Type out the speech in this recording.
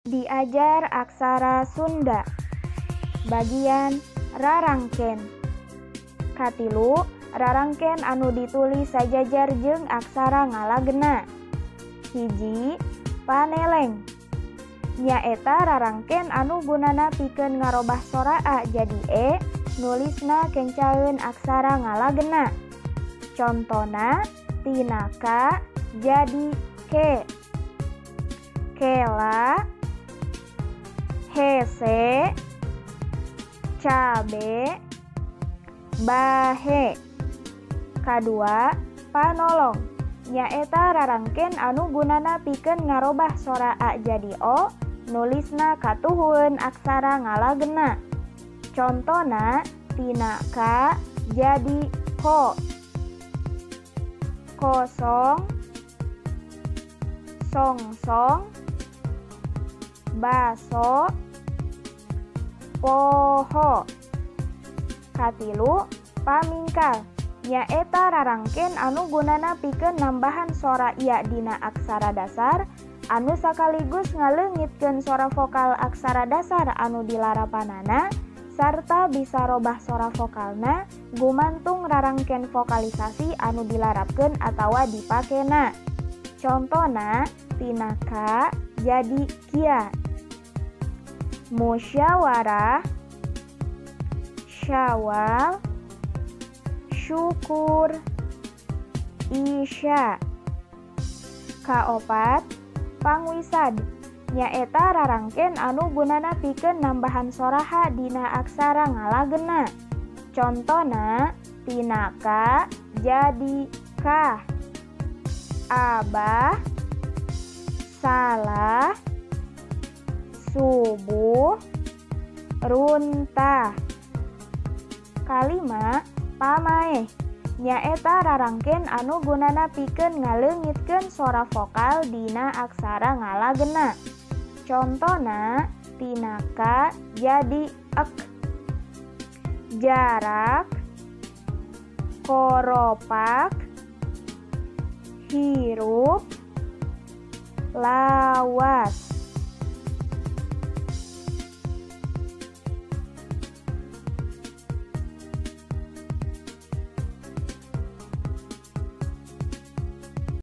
Diajar aksara Sunda bagian rarangken. Katilu, rarangken anu ditulis sajajar jeung aksara ngalagena. Hiji, paneleng. Nyaeta rarangken anu gunana pikeun ngarobah sora a jadi e, nulisna kencaeun aksara ngalagena. Contona tina ka jadi ke. Kela, hese, cabe, bahe. Kadua, panolong. Nyaeta rarangken anu gunana pikeun ngarobah sora a jadi o, nulisna katuhun aksara ngalagena. Contona tina ka jadi ko. Kosong, songsong, baso, poho. Katilu, pamingkal. Nyaeta rarangken anu gunana pikeun nambahan sora ia dina aksara dasar anu sakaligus ngaleungitkeun sora vokal aksara dasar anu dilarapanana sarta bisa robah sora vokalna gumantung rarangken vokalisasi anu dilarapkeun atawa dipakena. Contona tina ka jadi kia. Musyawarah, syawal, syukur, isya. Kaopat, pangwisad. Nyaeta rarangken anu gunana pikeun nambahan sora ha dina aksara ngalagena. Contona tina ka jadi ka. Abah, salah, subuh, runtah. Kalima, pamaeh. Nyaeta rarangken anu gunana pikeun ngaleungitkeun sora vokal dina aksara ngalagena. Contona tina ka jadi ek. Jarak, koropak, hirup, lawas.